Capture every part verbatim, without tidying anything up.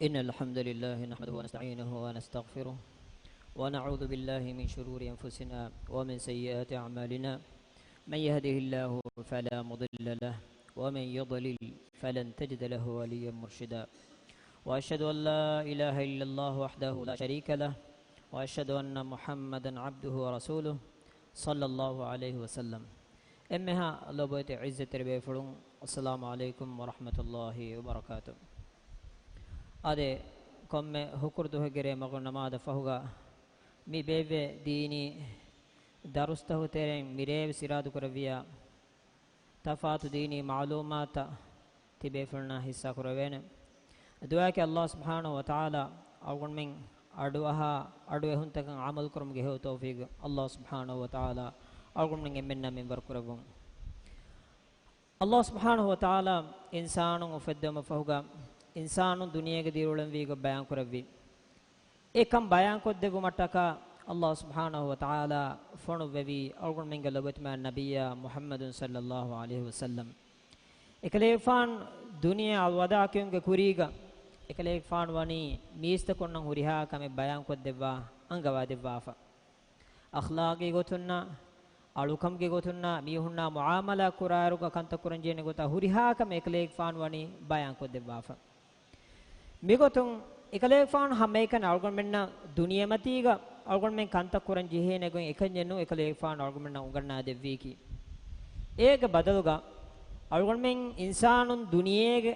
إن الحمد لله نحمده ونستعينه ونستغفره، ونعوذ بالله من شرور أنفسنا ومن سيئات أعمالنا. من يهده الله فلا مضل له، ومن يضلل فلن تجد له وليا مرشدا. وأشهد أن لا إله إلا الله وحده لا شريك له، وأشهد أن محمدا عبده ورسوله، صلى الله عليه وسلم. އެންމެހާ ލޮބުވެތި ޢިއްޒަތްތެރި ބޭފުޅުން، އައްސަލާމު ޢަލައިކުމް ވަރަޙްމަތުﷲި ވަބަރަކާތު. އާދެ، ކޮންމެ ހުކުރު ދުވަހެއްގެ ރޭ މަޣްރިބް ނަމާދަށް ފަހުގަ މި ބޭއްވޭ ދީނީ ދަރުސްތަކު ތެރެއިން މިރޭވެސް އިރާދަކުރެއްވިޔާ، ތަފާތު ދީނީ މަޢުލޫމާތުތައް ތިބޭފުޅުންނާ ޙިއްޞާ ކުރެވޭނެ. ދުޢާއަކީ ﷲ ސުބްޙާނަހޫ ވަތަޢާލާ އަޅުގަނޑުމެން އަޑުއަހާ އަޑުއެހުންތަކަށް ޢަމަލުކުރުމުގެ ހެޔޮ ތައުފީޤު ﷲ ސުބްޙާނަހޫ ވަތަޢާލާ އަޅުގަނޑުމެން އެންމެންނަށް މިންވަރު ކުރެއްވުން. ﷲ ސުބްޙާނަހޫ ވަތަޢާލާ އިންސާނުން އުފެއްދެވުމަށް ފަހުގަ، އިންސާނުން ދުނިޔޭގަ ދިރިއުޅެންވީ ގޮތް ބަޔާން ކުރެއްވި. އެ ކަން ބަޔާންކޮށްދެއްވުމަށްޓަކާ ﷲ ސުބްޙާނަހޫ ވަތަޢާލާ ފޮނުއްވެވީ އަޅުގަނޑުމެންގެ ލޮބުވެތި މާތް ނަބިއްޔާ މުޙައްމަދު ޞައްލައްލާހު ޢަލައިހި ވަސައްލަމް. އެކަލޭގެފާނު ދުނިޔެ އަލްވަދާޢަކީމުގެ ކުރީގަ، އެކަލޭގެފާނު ވަނީ މީސްތަކުންނަށް ހުރިހާ ކަމެއް ބަޔާންކޮށްދެއްވާ، އަންގަވާދެއްވާފަ. އަޚްލާޤީ ގޮތުންނާ، އަޅުކަމުގެ ގޮތުންނާ، މީހުންނާ މުޢާމަލާ ކުރާއިރުގަ ކަންތައް ކުރަންޖެހޭނެ ގޮތާ ހުރިހާ ކަމެއް އެކަލޭގެފާނު ވަނީ ބަޔާންކޮށްދެއްވާފަ. މިގޮތުން އެކަލޭގެފާނު ހަމައެކަނި އަޅުގަނޑުމެންނަށް ދުނިޔެމަތީގަ އަޅުގަނޑުމެން ކަންތައް ކުރަން ޖެހޭނެ ގޮތް އެކަންޏެއް ނޫން އެކަލޭގެފާނު އަޅުގަނޑުމެންނަށް އުނގަންނާދެއްވީކީ. އޭގެ ބަދަލުގަ އަޅުގަނޑުމެން އިންސާނުން ދުނިޔޭގެ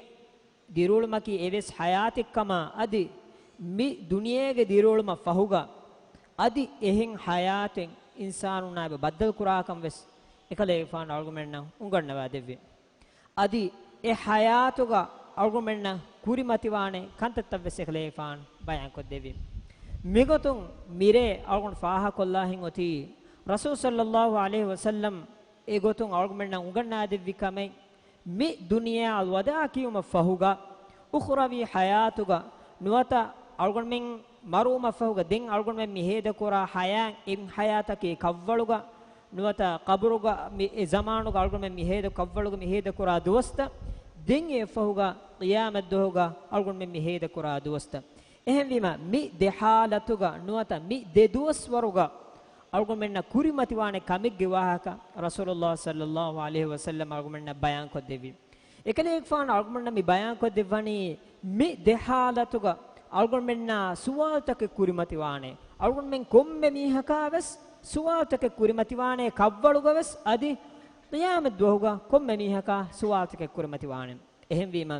ދިރިއުޅުމަކީ އެވެސް ޙަޔާތެއްކަމާ، އަދި މި ދުނިޔޭގެ ދިރިއުޅުމަށް ފަހުގަ އަދި އެހެން ޙަޔާތެއް އިންސާނުންނާ އެބަ ބައްދަލުކުރާކަން ވެސް އެކަލޭގެފާނު އަޅުގަނޑުމެންނަށް އުނގަންނަވާދެއްވި. އަދި އެ ޙަޔާތުގަ އަޅުގަނޑުމެންނަށް ކުރިމަތިވާނެ ކަންތައްތައް ވެސް އެކަލޭގެފާނު ބަޔާންކޮށްދެއްވި. މިގޮތުން މިރޭ އަޅުގަނޑު ފާހަގަކޮށްލާހެން އޮތީ ރަސޫލު ޞައްލައްލާހު ޢަލައިހި ވަސައްލަމް އެގޮތުން އަޅުގަނޑުމެންނަށް އުނގަންނާދެއްވި ކަމެއް، މި ދުނިޔެ އަލްވަދާޢަކީވުމަށް ފަހުގަ، އުޚްރަވީ ޙަޔާތުގަ ނުވަތަ އަޅުގަނޑުމެން މަރުވުމަށް ފަހުގަ ދެން އަޅުގަނޑުމެން މި ހޭދަކުރާ ޙަޔާތް އެ ޙަޔާތަކީ ކަށްވަޅުގަ ނުވަތަ ޤަބުރުގަ މި އެ ޒަމާނުގަ އަޅުގަނޑުމެން މި ހޭދަ ކަށްވަޅުގަ މި ހޭދަކުރާ ދުވަސްތައް ދެން އެއަށްފަހުގަ ޤިޔާމަތްދުވަހުގަ އަޅުގަނޑުމެން މި ހޭދަކުރާ ދުވަސްތައް. އެހެންވީމަ، މި ދެ ޙާލަތުގަ ނުވަތަ މި ދެ ދުވަސްވަރުގަ އަޅުގަނޑުމެންނަށް ކުރިމަތިވާނެ ކަމެއްގެ ވާހަކަ ރަސޫލުﷲ ޞައްލައްލާހު ޢަލައިހި ވަސައްލަމް އަޅުގަނޑުމެންނަށް ބަޔާންކޮށްދެއްވި. އެކަލޭގެފާނު އަޅުގަނޑުމެންނަށް މި ބަޔާންކޮށްދެއްވަނީ، މި ދެ ޙާލަތުގަ އަޅުގަނޑުމެންނާ ސުވާލުތަކެއް ކުރިމަތިވާނެ. އަޅުގަނޑުމެން ކޮންމެ މީހަކާ ވެސް ސުވާލުތަކެއް ކުރިމަތިވާނެ، ކަށްވަޅުގަ ވެސް އަދި ޤިޔާމަތްދުވަހުގަ ކޮންމެ މީހަކާ ސުވާލުތަކެއް ކުރިމަތިވާނެ. އެހެންވީމަ،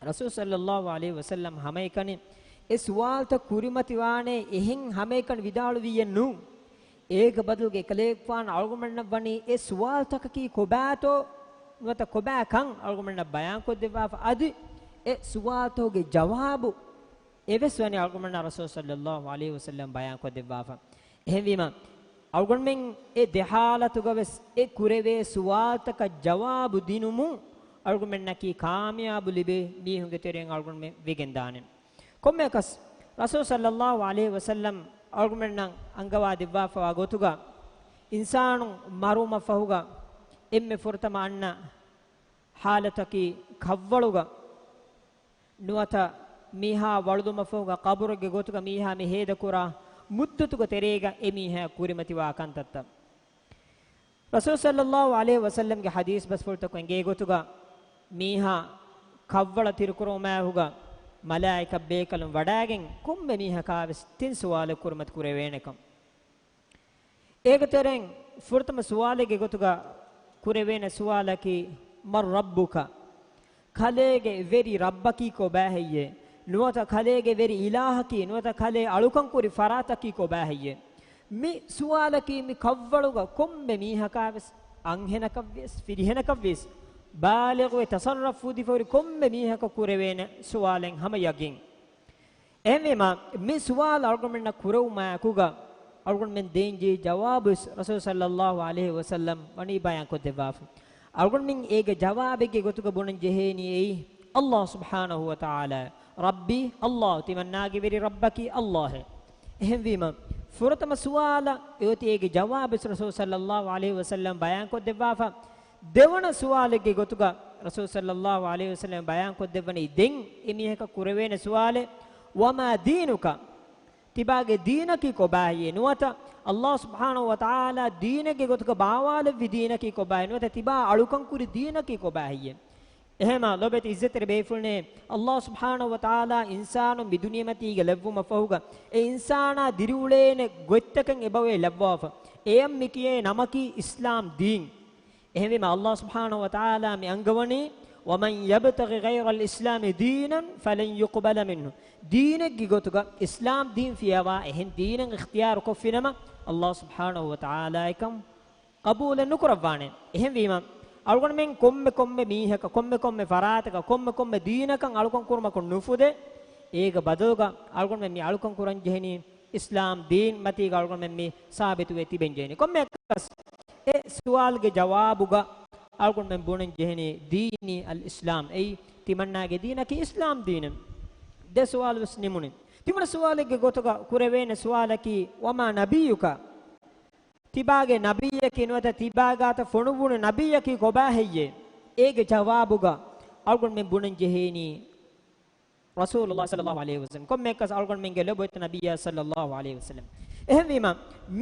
ރަސޫލު ޞައްލައްލާހު ޢަލައިހި ވަސައްލަމް ހަމައެކަނި އެ ސުވާލުތައް ކުރިމަތިވާނެ އެހެން ހަމައެކަނި ވިދާޅުވިއެއް ނޫން. އޭގެ ބަދަލުގަ އެކަލޭގެފާނު އަޅުގަނޑުމެންނަށް ވަނީ އެ ސުވާލުތަކަކީ ކޮބާތޯ ނުވަތަ ކޮބާކަން އަޅުގަނޑުމެންނަށް ބަޔާންކޮށްދެއްވާފަ. އަދި އެ ސުވާލުތަކުގެ ޖަވާބު އެވެސް ވަނީ އަޅުގަނޑުމެންނަށް ރަސޫލު ޞައްލައްލާހު ޢަލައިހި ވަސައްލަމް ބަޔާންކޮށްދެއްވާފަ. އެހެންވީމަ، އަޅުގަނޑުމެން އެ ދެ ޙާލަތުގަ ވެސް އެ ކުރެވޭ ސުވާލުތަކަށް ޖަވާބު ދިނުމުން އަޅުގަނޑުމެންނަކީ ކާމިޔާބު ލިބޭ މީހުންގެ ތެރެއިން އަޅުގަނޑުމެން ވެގެންދާނެ. ކޮންމެއަކަސް، ރަސޫލު ޞައްލައްލާހު ޢަލައިހި ވަސައްލަމް އަޅުގަނޑުމެންނަށް އަންގަވާ ދެއްވާފަވާ ގޮތުގަ، އިންސާނު މަރުވުމަށް ފަހުގަ އެންމެ ފުރަތަމަ އަންނަ ޙާލަތަކީ ކަށްވަޅުގަ ނުވަތަ މީހާ ވަޅުލުމަށްފަހުގަ ޤަބުރެއްގެ ގޮތުގަ މީހާ މި ހޭދަކުރާ މުއްދަތުގެ ތެރޭގަ އެ މީހާ ކުރިމަތިވާ ކަންތައްތައް. ރަސޫލު ޞައްލައްލާހު ޢަލައިހި ވަސައްލަމްގެ ޙަދީޘް ބަސްފުޅުތަކުން އެނގޭ ގޮތުގަ، މީހާ ކަށްވަޅަށް ތިރިކުރުމާއެކުގަ މަލާއިކަ ބޭކަލުން ވަޑައިގެން ކޮންމެ މީހަކާވެސް ތިން ސުވާލެއް ކުރިމަތި ކުރެވޭނެކަން. އޭގެ ތެރެއިން ފުރަތަމަ ސުވާލެއްގެ ގޮތުގަ ކުރެވޭނެ ސުވާލަކީ، "مَن رَّبُّكَ؟" ކަލޭގެ ވެރި ރައްބަކީ ކޮބާހެއްޔޭ؟ ނުވަތަ ކަލޭގެ ވެރި އިލާހަކީ، ނުވަތަ ކަލޭ އަޅުކަން ކުރި ފަރާތަކީ ކޮބާހެއްޔޭ؟ މި ސުވާލަކީ މި ކަށްވަޅުގަ ކޮންމެ މީހަކާވެސް، އަންހެނަކަށްވިޔަސް، ފިރިހެނަކަށްވިޔަސް، ބާލިޣުވެ ތަޞައްރަފް އުފުދިފަ ހުރި ކޮންމެ މީހަކަށް ކުރެވޭނެ ސުވާލެއް ހަމަ ޔަގީން. އެހެންވީމަ، މި ސުވާލު އަޅުގަނޑުމެންނަށް ކުރެވުމާއެކުގަ، އަޅުގަނޑުމެން ދޭންޖެހި ޖަވާބުވެސް ރަސޫލު ޞައްލައްލާހު ޢަލައިހި ވަސައްލަމް ވަނީ ބަޔާންކޮށްދެއްވާފަ. އަޅުގަނޑުމެން އޭގެ ޖަވާބެއްގެ ގޮތުގަ ބުނަން ޖެހޭނީ އެއީ، ﷲ ސުބްޙާނަހޫ ވަތަޢާލާ، ރައްބީ ﷲ، ތިމަންނާގެ ވެރި ރައްބަކީ ﷲ. އެހެންވީމަ، ފުރަތަމަ ސުވާލަށް އެއޮތީ އޭގެ ޖަވާބުވެސް ރަސޫލު ޞައްލައްލާހު ޢަލައިހި ވަސައްލަމް ބަޔާންކޮށްދެއްވާފަ. ދެވަނަ ސުވާލެއްގެ ގޮތުގަ ރަސޫލު ޞައްލައްލާހު ޢަލައިހި ވަސައްލަމަ ބަޔާންކޮށްދެއްވަނީ، ދެން އެ މީހަކަށް ކުރެވޭނެ ސުވާލެއް، "وما دينك؟" ތިބާގެ ދީނަކީ ކޮބާހެއްޔޭ؟ ނުވަތަ ﷲ ސުބްޙާނަހޫ ވަތަޢާލާ ދީނެއްގެ ގޮތުގަ ބާވާލެއްވި ދީނަކީ ކޮބާހެއްޔޭ؟ ނުވަތަ ތިބާ އަޅުކަން ކުރި ދީނަކީ ކޮބާހެއްޔޭ؟ އެހެމަ ލޯބިވެތި ޢިއްޒަތްތެރި ބޭފުޅުންނޭ، ﷲ ސުބްޙާނަހޫ ވަތަޢާލާ އިންސާނުން މި ދުނިޔެމަތީގަ ލެއްވުމަށްފަހުގަ، އެ އިންސާނާ ދިރިއުޅޭނެ ގޮތްތަކެއް އެބައޮތް ލައްވާފަ. އެޔަށް މި ކިޔޭ ނަމަކީ އިސްލާމް ދީން. އެހެންވީމަ، ﷲ ސުބްޙާނަހޫ ވަތަޢާލާ މި އަންގަވަނީ، "ومن يبتغ غير الإسلام دينا فلن يقبل منه." ދީނެއްގެ ގޮތުގަ އިސްލާމް ދީން ފިޔަވާ އެހެން ދީނެއް އިޚްތިޔާރު ކޮށްފިނަމަ، ﷲ ސުބްޙާނަހޫ ވަތަޢާލާއަކަށް ޤަބޫލެއް ނުކުރައްވާނެ. އެހެންވީމަ، އަޅުގަނޑުމެން ކޮންމެ ކޮންމެ މީހަކަށް، ކޮންމެ ކޮންމެ ފަރާތަކަށް، ކޮންމެ ކޮންމެ ދީނަކަށް އަޅުކަން ކުރުމަކުން ނުފުދޭ. އޭގެ ބަދަލުގަ އަޅުގަނޑުމެން މި އަޅުކަން ކުރަން ޖެހެނީ އިސްލާމް ދީން މަތީގަ އަޅުގަނޑުމެން މި ސާބިތުވެ ތިބެން ޖެހެނީ. ކޮންމެއަކަސް އެ ސުވާލުގެ ޖަވާބުގަ އަޅުގަނޑުމެން ބުނަން ޖެހެނީ ދީނީ އަލް އިސްލާމް. އެއީ ތިމަންނާގެ ދީނަކީ އިސްލާމް ދީނެއް. ދެ ސުވާލު ވެސް ނިމުނި. ތިންވަނަ ސުވާލެއްގެ ގޮތުގަ ކުރެވޭނެ ސުވާލަކީ، "وما نبيك؟" ތިބާގެ ނަބިއްޔަކީ ނުވަތަ ތިބާގާތަށް ފޮނުއްވުނު ނަބިއްޔަކީ ކޮބާހެއްޔޭ؟ އޭގެ ޖަވާބުގަ އަޅުގަނޑުމެން ބުނަން ޖެހޭނީ ރަސޫލުﷲ ޞައްލައްލާހު ޢަލައިހި ވަސައްލަމް. ކޮންމެއަކަސް އަޅުގަނޑުމެންގެ ލޮބުވެތި ނަބިއްޔާ ޞައްލައްލާހު ޢަލައިހި ވަސައްލަމް. އެހެންވީމަ،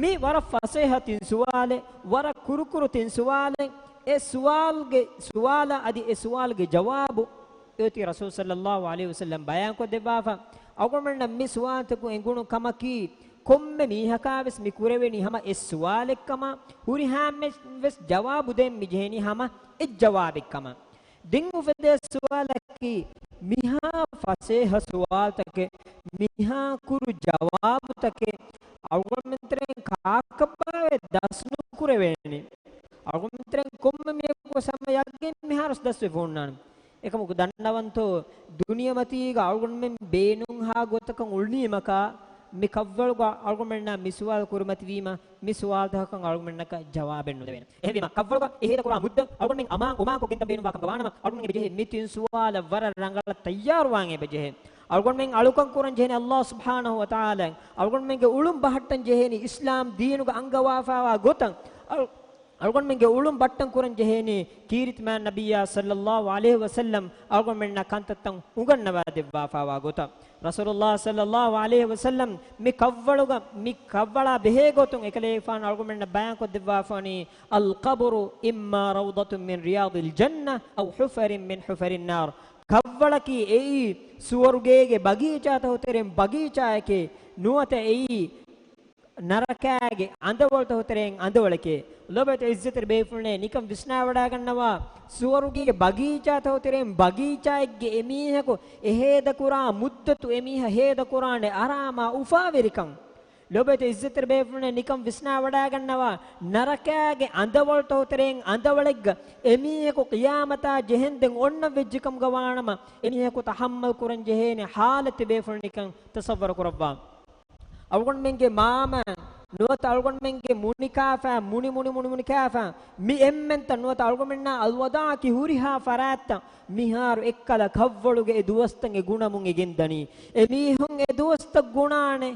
މި ވަރަށް ފަސޭހަ ތިން ސުވާލެއް، ވަރަށް ކުރުކުރު ތިން ސުވާލެއް. އެ ސުވާލުގެ ސުވާލަށް އަދި އެ ސުވާލުގެ ޖަވާބު އޮތީ ރަސޫލު ޞައްލައްލާހު ޢަލައިހި ވަސައްލަމް ބަޔާންކޮށްދެއްވާފަ. އަޅުގަނޑުމެންނަށް މި ސުވާލުތަކުން އެނގުނު ކަމަކީ، ކޮންމެ މީހަކާވެސް މި ކުރެވެނީ ހަމަ އެއް ސުވާލެއްކަމަށް، ހުރިހާމެ ވެސް ޖަވާބު ދޭން މި ޖެހެނީ ހަމަ އެއް ޖަވާބެއްކަމަށް. ދެން އުފެދޭ ސުވާލަކީ، މިހާ ފަސޭހަ ސުވާލުތަކެއް، މިހާ ކުރު ޖަވާބުތަކެއް އަޅުގަނޑުމެންތެރެއިން ކާކަށްބާވަތް ދަސް ނުކުރެވޭނެ. އަޅުގަނޑުމެންތެރެއިން ކޮންމެ މީހަކު ސަމަ ޔަގީން މިހާރުސް ދަސްވެފަ ހުންނާނެ. އެކަމަކު ދަންނަވަންތޯ، ދުނިޔެމަތީގަ އަޅުގަނޑުމެން ބޭނުންހާ ގޮތަކަށް އުޅުނީމަކާ، މި ކަށްވަޅުގަ އަޅުގަނޑުމެންނާ މި ސުވާލު ކުރިމަތިވީމަ، މި ސުވާލުތަކަކަށް އަޅުގަނޑުމެންނަކަށް ޖަވާބެއް ނުދެވޭނެ. އެހެންވީމަ، ކަށްވަޅުގަ އެހޭދަކުރާ މުއްދަތު އަޅުގަނޑުމެން އަމާން އޮމާންކޮށް ގެންދަން ބޭނުންވާ ކަމަށް ވާނަމަ، އަޅުގަނޑުމެން އެބަޖެހޭ މި ތިން ސުވާލަށް ވަރަށް ރަނގަޅަށް ތައްޔާރުވާން އެބަޖެހޭ. އަޅުގަނޑުމެން އަޅުކަން ކުރަން ޖެހޭނީ ﷲ ސުބްޙާނަހޫ ވަތަޢާލާ. އަޅުގަނޑުމެންގެ އުޅުން ބަހައްޓަން ޖެހޭނީ އިސްލާމް ދީނުގަ އަންގަވާފައިވާ ގޮތަށް. އަޅު-، އަޅުގަނޑުމެންގެ އުޅުން ބައްޓަން ކުރަން ޖެހޭނީ ކީރިތި މާތް ނަބިއްޔާ ޞައްލައްލާހު ޢަލައިހި ވަސައްލަމް އަޅުގަނޑުމެންނަށް ކަންތައްތައް އުނގަންނަވާ ދެއްވާފައިވާ ގޮތަށް. ރަސޫލުﷲ ޞައްލައްލާހު ޢަލައިހި ވަސައްލަމް މި ކަށްވަޅުގަ، މި ކަށްވަޅާ ބެހޭ ގޮތުން އެކަލޭގެފާނު އަޅުގަނޑުމެންނަށް ބަޔާންކޮށްދެއްވާފަވަނީ، "القبر إما روضة من رياض الجنة أو حفرة من حفر النار." ކަށްވަޅަކީ އެއީ ސުވަރުގޭގެ ބަގީޗާތަކުގެ ތެރެއިން ބަގީޗާއެކޭ، ނުވަތަ އެއީ ނަރަކާގެ އަނދަވަޅުތަކުގެ ތެރެއިން އަނދަވަޅެކޭ. ލޯބިވެތި ޢިއްޒަތްތެރި ބޭފުޅުންނޭ، ނިކަން ވިސްނާވަޑައިގަންނަވާ، ސުވަރުގޭގެ ބަގީޗާތަކުގެ ތެރެއިން ބަގީޗާއެއްގެ އެމީހަކު އެ ހޭދަކުރާ މުއްދަތު، އެމީހާ ހޭދަކުރާނެ އަރާމާ އުފާވެރިކަން. ލޯބިވެތި ޢިއްޒަތްތެރި ބޭފުޅުންނޭ، ނިކަން ވިސްނާވަޑައިގަންނަވާ، ނަރަކާގެ އަނދަވަޅުތަކުގެ ތެރެއިން އަނދަވަޅެއްގަ އެމީހަކު ޤިޔާމަތާ ޖެހެންދެން އޮންނަން ވެއްޖެކަމުގަ ވާނަމަ، އެމީހަކު ތަޙައްމަލް ކުރަން ޖެހޭނެ ޙާލަތެއް ބޭފުޅުން ނިކަން ތަޞައްވަރު ކުރައްވާ. އަޅުގަނޑުމެންގެ މާމަ ނުވަތަ އަޅުގަނޑުމެންގެ މުނިކާފާ، މުނި، މުނި، މުނި، މުނިކާފާ، މި އެންމެންތައް ނުވަތަ އަޅުގަނޑުމެންނާ އަލްވަދާޢަކީ ހުރިހާ ފަރާތްތައް މިހާރު އެއްކަލަ ކަށްވަޅުގެ އެ ދުވަސްތައް އެ ގުނަމުން އެ ގެންދަނީ. އެމީހުން އެ ދުވަސްތައް ގުނާނެ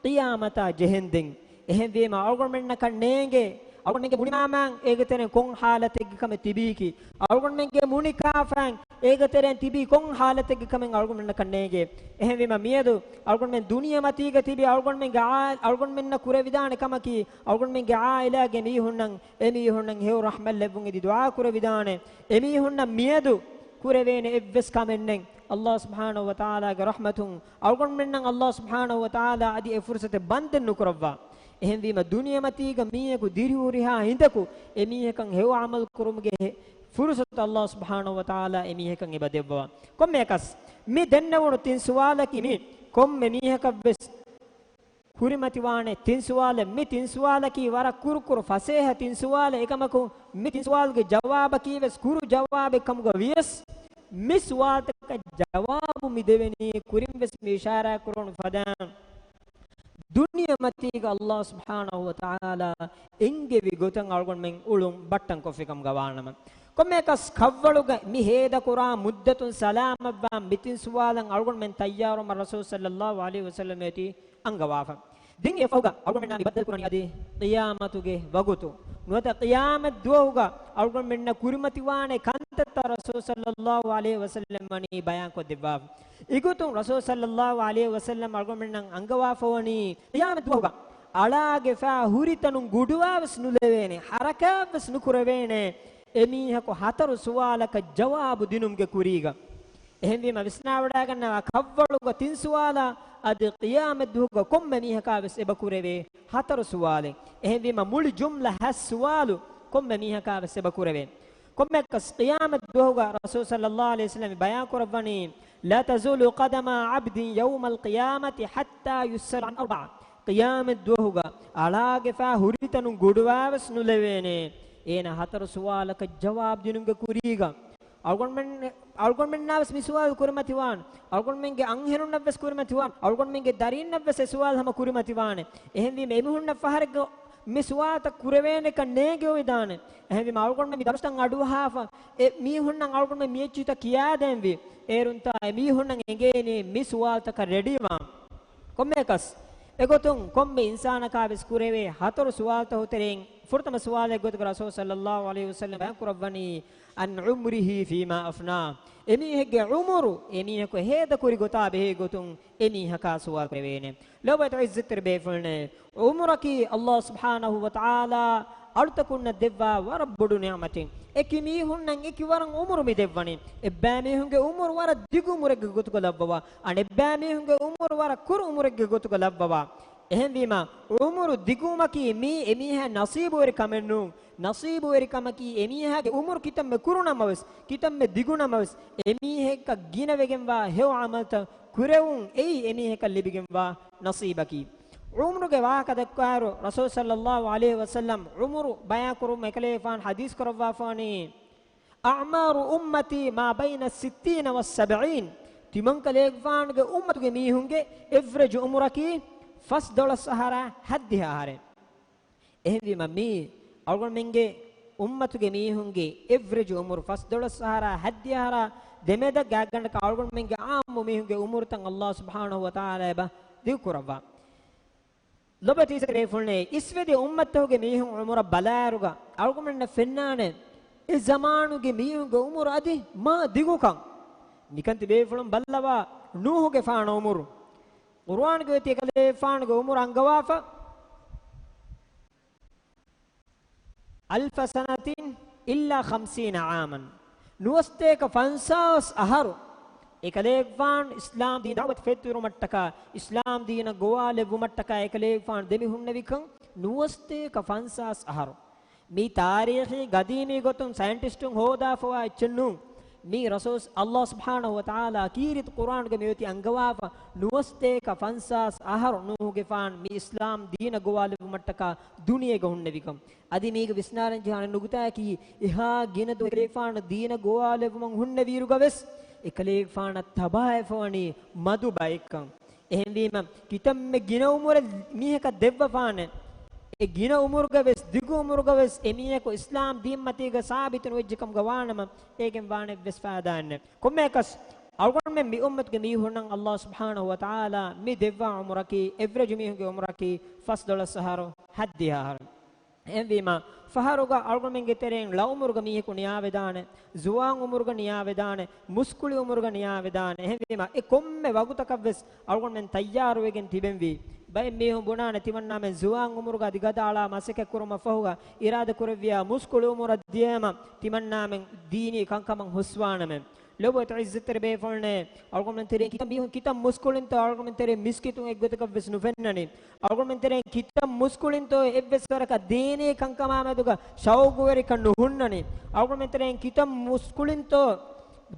ޤިޔާމަތާ ޖެހެންދެން. އެހެންވީމަ އަޅުގަނޑުމެންނަކަށް ނޭނގޭ، އަޅުގަނޑުމެންގެ މުނިމާމައިން އޭގެ ތެރެއިން ކޮން ޙާލަތެއްގެ ކަމެއް ތިބީކީ، އަޅުގަނޑުމެންގެ މުނިކާފައިން އޭގެ ތެރެއިން ތިބީ ކޮން ޙާލަތެއްގެ ކަމެއް އަޅުގަނޑުމެންނަކަށް ނޭނގޭ. އެހެންވީމަ މިއަދު އަޅުގަނޑުމެން ދުނިޔެމަތީގަ ތިބި އަޅުގަނޑުމެންގެ ޢާ-، އަޅުގަނޑުމެންނަށް ކުރެވިދާނެ ކަމަކީ، އަޅުގަނޑުމެންގެ ޢާއިލާގެ މީހުންނަށް، އެމީހުންނަށް ހެޔޮ ރަޙްމަތް ލެއްވުން އެދި ދުޢާ ކުރެވިދާނެ. އެމީހުންނަށް މިއަދު ކުރެވޭނެ އެއްވެސް ކަމެއް ނެތް. ﷲ ސުބްޙާނަހޫ ވަތަޢާލާގެ ރަޙްމަތުން އަޅުގަނޑުމެންނަށް ﷲ ސުބްޙާނަހޫ ވަތަޢާލާ އަދި އެ ފުރުޞަތެއް ބަންދެއް ނުކުރައްވާ. އެހެންވީމަ ދުނިޔެމަތީގަ މީހަކު ދިރިހުރިހާ ހިނދަކު އެމީހަކަށް ހެޔޮ ޢަމަލު ކުރުމުގެ ހެ-، ފުރުޞަތު ﷲ ސުބްޙާނަހޫ ވަތަޢާލާ އެމީހަކަށް އެބަ ދެއްވަވާ. ކޮންމެއަކަސް މި ދެންނެވުނު ތިން ސުވާލަކީ މި ކޮންމެ މީހަކަށްވެސް ކުރިމަތިވާނެ ތިން ސުވާލެއް. މި ތިން ސުވާލަކީ ވަރަށް ކުރުކުރު ފަސޭހަ ތިން ސުވާލެއް. އެކަމަކު މި ތިން ސުވާލުގެ ޖަވާބަކީ ވެސް ކުރު ޖަވާބެއް ކަމުގަ ވިޔަސް، މި ސުވާލުތަކަށް ޖަވާބު މި ދެވެނީ ކުރިން ވެސް މި އިޝާރާތް ކުރެވުނު ފަދައިން، ދުނިޔެމަތީގަ ﷲ ސުބްޙާނަހޫ ވަތަޢާލާ އެންގެވި ގޮތަށް އަޅުގަނޑުމެން އުޅުން ބައްޓަން ކޮށްފިކަމުގަ ވާނަމަ، ކޮންމެއަކަސް ކަށްވަޅުގަ މި ހޭދަކުރާ މުއްދަތުން ސަލާމަތްވާ މި ތިން ސުވާލަށް އަޅުގަނޑުމެން ތައްޔާރުވުމަށް ރަސޫލު ޞައްލައްލާހު ޢަލައިހި ވަސައްލަމަ އޭތި އަންގަވާފަ. ދެން އެފަހުގަ އަޅުގަނޑުމެންނާ މި ބައްދަލުކުރަނީ އަދި ޤިޔާމަތުގެ ވަގުތު ނުވަތަ ޤިޔާމަތް ދުވަހުގަ އަޅުގަނޑުމެންނަށް ކުރިމަތިވާނެ ކަން އަދަދްތައް ރަސޫލު ޞައްލައްލާހު ޢަލައިހި ވަސައްލަމް ވަނީ ބަޔާންކޮށްދެއްވާފަ. އެގޮތުން ރަސޫލު ޞައްލައްލާހު ޢަލައިހި ވަސައްލަމް އަޅުގަނޑުމެންނަށް އަންގަވާފަ ވަނީ ޤިޔާމަތް ދުވަހުގަ އަޅާގެފާ ހުރިތަނުން ގުޑުވާވެސް ނުލެވޭނެ، ޙަރަކާތްވެސް ނުކުރެވޭނެ، އެމީހަކު ހަތަރު ސުވާލަކަށް ޖަވާބު ދިނުމުގެ ކުރީގަ. އެހެންވީމަ ވިސްނާވަޑައިގަންނަވާ ކަށްވަޅުގަ ތިން ސުވާލާ އަދި ޤިޔާމަތް ދުވަހުގަ ކޮންމެ މީހަކާވެސް އެބަކުރެވޭ ހަތަރު ސުވާލެއް. އެހެންވީމަ މުޅި ޖުމްލަ ހަތް ސުވާލު ކޮންމެ މީހަކާވެސް އެބަކުރެވޭ. ކޮންމެއަކަސް ޤިޔާމަތް ދުވަހުގަ ރަސޫލު ޞައްލައްލާހު ޢަލައިހި ވަސައްލަމް ބަޔާން ކުރައްވަނީ، لا تزول قدما عبد يوم القيامة حتى يسأل عن أربع. ޤިޔާމަތް ދުވަހުގަ އަޅާގެފާ ހުރިތަނުން ގުޑުވާވެސް ނުލެވޭނެ، އޭނަ ހަތަރު ސުވާލަކަށް ޖަވާބު ދިނުމުގެ ކުރީގަ. އަޅުގަނޑުމެން، އަޅުގަނޑުމެންނާވެސް މި ސުވާލު ކުރިމަތިވާނެ. އަޅުގަނޑުމެންގެ އަންހެނުންނަށްވެސް ކުރިމަތިވާނެ. އަޅުގަނޑުމެންގެ ދަރީންނަށްވެސް އެ ސުވާލު ހަމަ ކުރިމަތިވާނެ. އެހެންވީމަ އެމީހުންނަށް ފަހަރެއްގަ މި ސުވާލުތައް ކުރެވޭނެކަން ނޭނގެ އޮވެދާނެ. އެހެންވީމަ އަޅުގަނޑުމެން މި ދަރުސްތައް އަޑުއަހާފަ، އެ މީހުންނަށް އަޅުގަނޑުމެން މި އެއްޗިތައް ކިޔާދޭންވީ. އޭރުންތާ އެ މީހުންނަށް އެނގޭނީ މި ސުވާލުތަކަށް ރެޑީވާން. ކޮންމެއަކަސް އެގޮތުން ކޮންމެ އިންސާނަކާވެސް ކުރެވޭ ހަތަރު ސުވާލުތަކުގެ ތެރެއިން ފުރަތަމަ ސުވާލެއް ގޮތުގަ ރަސޫލު ޞައްލައްލާހު ޢަލައިހި ވަސައްލަމް ބަޔާން ކުރައްވަނީ، عن عمره فيما أفناه. އެމީހެއްގެ ޢުމުރު އެމީހަކު ހޭދަކުރި ގޮތާ ބެހޭ ގޮތުން އެމީހަކާ ސުވާލު ކުރެވޭނެ. ލޯބިވެތި ޢިއްޒަތްތެރި ބޭފުޅުންނޭ، ޢުމުރަކީ ﷲ ސުބްޙާނަހޫ ވަތަޢާލާ އަޅުތަކުންނަށް ދެއްވާ ވަރަށް ބޮޑު ނިޢުމަތެއް. އެކި މީހުންނަށް އެކި ވަރަށް ޢުމުރު މި ދެއްވަނީ. އެއްބައިމީހުންގެ ޢުމުރު ވަރަށް ދިގު ޢުމުރެއްގެ ގޮތުގަ ލައްވަވާ، އަނެއްބައިމީހުންގެ ޢުމުރު ވަރަށް ކުރު ޢުމުރެއްގެ ގޮތުގަ ލައްވަވާ. އެހެންވީމަ، ޢުމުރު ދިގުވުމަކީ މީ އެމީހާ ނަޞީބުވެރި ކަމެއް ނޫން. ނަޞީބުވެރިކަމަކީ އެމީހާގެ ޢުމުރު ކިތަންމެ ކުރުނަމަވެސް، ކިތަންމެ ދިގުނަމަވެސް، އެމީހެއްކަށް ގިނަވެގެންވާ ހެޔޮ ޢަމަލުތައް ކުރެވުން އެއީ އެމީހަކަށް ލިބިގެންވާ ނަޞީބަކީ. ޢުމުރުގެ ވާހަކަ ދައްކާއިރު، ރަސޫލު ޞައްލައްލާހު ޢަލައިހި ވަސައްލަމް ޢުމުރު ބަޔާން ކުރުމުން އެކަލޭގެފާނު ޙަދީޘް ކުރައްވާފާނީ، أعمار أمتي ما بين الستين والسبعين. ތިމަންކަލޭގެފާނުގެ އުއްމަތުގެ މީހުންގެ އެވްރެޖް ޢުމުރަކީ ފަސްދޮޅަސް އަހަރާ ހައްދިހަ އަހަރެއް. އެހެންވީމަ، މީ އަޅުގަނޑުމެންގެ އުއްމަތުގެ މީހުންގެ އެވްރެޖް ޢުމުރު ފަސްދޮޅަސް އަހަރާ ހައްދިހަ އަހަރާ ދެމެދަށް ގާތްގަނޑަކަށް އަޅުގަނޑުމެންގެ ޢާއްމު މީހުންގެ ޢުމުރުތައް ﷲ ސުބްޙާނަހޫ ވަތަޢާލާ އެބަ ދިގުކުރައްވާ. ލޮބުވެތި ޢިއްޒަތްތެރި ބޭފުޅުންނޭ، އިސްވެދިޔަ އުއްމަތްތަކުގެ މީހުން ޢުމުރަށް ބަލާއިރުގަ އަޅުގަނޑުމެންނަށް ފެންނާނެ، އެ ޒަމާނުގެ މީހުންގެ ޢުމުރު އަދި މާ ދިގުކަން. ނިކަން ތިބޭފުޅުން ބައްލަވާ ނޫޙުގެފާނު ޢުމުރު. ޤުރުއާނުގައި އޮތީ އެކަލޭގެފާނުގެ ޢުމުރު އަންގަވާފަ، ألف سنة إلا خمسين عاما. ނުވަސަތޭކަ ފަންސާސް އަހަރު އެކަލޭގެފާނު އިސްލާމް ދީން ދަޢުވަތު ފެތުރުމަށްޓަކާ، އިސްލާމް ދީނަށް ގޮވާލެއްވުމަށްޓަކާ އެކަލޭގެފާނު ދެމި ހުންނެވިކަން ނުވަސަތޭކަ ފަންސާސް އަހަރު. މީ ތާރީޚީ ގަދީމީ ގޮތުން ސައިންޓިސްޓުން ހޯދާފަވާ އެއްޗެއް ނޫން. މީ ރަސޫލު، ﷲ ސުބްޙާނަހޫ ވަތަޢާލާ ކީރިތި ޤުރުއާނުގަ މިއޮތީ އަންގަވާފަ، ނުވަސަތޭކަ ފަންސާސް އަހަރު ނޫޙުގެފާނު މި އިސްލާމް ދީނަށް ގޮވާލެއްވުމަށްޓަކާ ދުނިޔޭގަ ހުންނެވިކަން. އަދި މީގަ ވިސްނާލަން ޖެހޭ އަނެއް ނުކުތާއަކީ، އެހާ ގިނަ ދުވަހަކަށް އެކަލޭގެފާނު ދީނަށް ގޮވާލެއްވުމަށް ހުންނެވިއިރުގަވެސް، އެކަލޭގެފާނަށް ތަބާވެފަވަނީ މަދު ބައެއްކަން. އެހެންވީމަ، ކިތަންމެ ގިނަ އުމުރެއް މީހަކަށް ދެއްވަފާނެ. އެ ގިނަ އުމުރުގަވެސް، ދިގު އުމުރުގަވެސް އެމީހަކު އިސްލާމް ދީންމަތީގަ ސާބިތުނުވެއްޖެކަމުގަ ވާނަމަ، އޭގެން ވާނެ އެއްވެސް ފައިދާއެއް ނެތް. ކޮންމެއަކަސް، އަޅުގަނޑުމެން މި އުއްމަތުގެ މީހުންނަށް ﷲ ސުބްޙާނަހޫ ވަތަޢާލާ މި ދެއްވާ އުމުރަކީ، އެވްރެޖް މީހުންގެ އުމުރަކީ ފަސްދޮޅަސް އަހަރު ހައްދިހަ އަހަރު. އެހެންވީމަ، ފަހަރުގަ އަޅުގަނޑުމެންގެ ތެރެއިން ޅަ އުމުރުގަ މީހަކު ނިޔާވެދާނެ، ޒުވާން އުމުރުގަ ނިޔާވެދާނެ، މުސްކުޅި އުމުރުގަ ނިޔާވެދާނެ. އެހެންވީމަ، އެ ކޮންމެ ވަގުތަކަށްވެސް އަޅުގަނޑުމެން ތައްޔާރުވެގެން ތިބެންވީ. ބައެއް މީހުން ބުނާނެ، ތިމަންނާމެން ޒުވާން އުމުރުގަ އަދި ގަދަ އަޅާ މަސައްކަތް ކުރުމަށްފަހުގަ އިރާދަ ކުރެއްވިޔާ މުސްކުޅި އުމުރަށް ދިޔައިމަ ތިމަންނާމެން ދީނީ ކަންކަމަށް ހުސްވާނަމޭ. ލޮބުވެތި ޢިއްޒަތްތެރި ބޭފުޅުންނޭ، އަޅުގަނޑުމެން ތެރެއިން ކިތަން މީހުން ކިތަން މުސްކުޅިންތޯ އަޅުގަނޑުމެން ތެރެއިން މިސްކިތުން އެއްގޮތަކަށްވެސް ނުފެންނަނީ. އަޅުގަނޑުމެން ތެރެއިން ކިތަން މުސްކުޅިންތޯ އެއްވެސް ވަރަކަށް ދީނީ ކަންކަމާމެދުގަ ޝައުގުވެރިކަން ނުހުންނަނީ. އަޅުގަނޑުމެން ތެރެއިން ކިތަން މުސްކުޅިންތޯ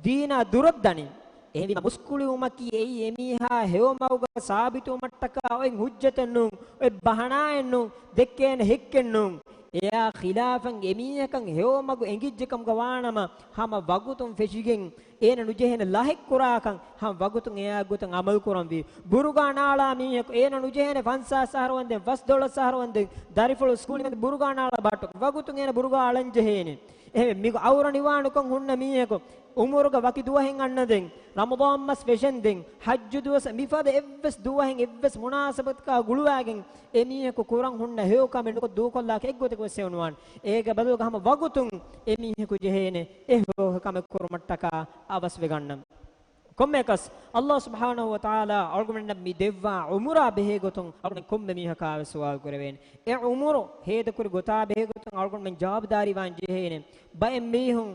ދީނާ ދުރަށްދަނީ. އެހެންވީމަ މުސްކުޅިވުމަކީ އެއީ އެމީހާ ހެޔޮމަގުގަ ސާބިތުވުމަށްޓަކާ އޮތް ހުއްޖަތެއް ނޫން، އޮތް ބަހަނާއެއް ނޫން، ދެއްކޭނެ ހެއްކެއް ނޫން. އެއާ ޚިލާފަށް އެމީހަކަށް ހެޔޮމަގު އެނގިއްޖެކަމުގަ ވާނަމަ، ހަމަ ވަގުތުން ފެށިގެން އޭނަ ނުޖެހޭނެ ލަހެއް ކުރާކަން، ހަމަ ވަގުތުން އެއާ ގޮތަށް ޢަމަލު ކުރަންވީ. ބުރުގާ ނާޅާ މީހަކު އޭނަ ނުޖެހޭނެ ފަންސާސް އަހަރު ވަންދެން، ފަސްދޮޅަސް އަހަރު ވަންދެން، ދަރިފުޅު ސްކޫލް ވަންދެން ބުރުގާ ނާޅާ ބަހައްޓަ ވަގުތުން އޭނަ ބުރުގާ އަޅަން ޖެހޭނެ. އެހެން މި އައުރަ ނިވާނުކަން ހުންނަ މީހަކު އުމުރުގަ ވަކި ދުވަހެއް އަންނަދެން، ރަމަޟާން މަސް ފެށެންދެން، ޙައްޖު ދުވަސް، މިފަދަ އެއްވެސް ދުވަހެއް އެއްވެސް މުނާސަބަތަކާ ގުޅުވާގެން އެމީހަކު ކުރަން ހުންނަ ހެޔޮ ކަމެއް ނުކޮށް ދޫކޮށްލާކަށް އެއްގޮތަކުވެސް ހެޔޮނުވާނެ. އޭގެ ބަދަލުގަ ހަމަ ވަގުތުން އެމީހަކު ޖެހޭނެ އެ ހެޔޮ ކަމެއް ކުރުމަށްޓަކާ އަވަސްވެގަންނަން. ކޮންމެއަކަސް، ﷲ ސުބްޙާނަހޫ ވަތަޢާލާ އަޅުގަނޑުމެންނަށް މި ދެއްވާ ޢުމުރާ ބެހޭގޮތުން އަޅުގަނޑުމެން ކޮންމެ މީހަކާވެސް ސުވާލު ކުރެވޭނެ. އެ ޢުމުރު ހޭދަކުރި ގޮތާ ބެހޭގޮތުން އަޅުގަނޑުމެން ޖަވާބުދާރީވާން ޖެހޭނެ. ބައެއް މީހުން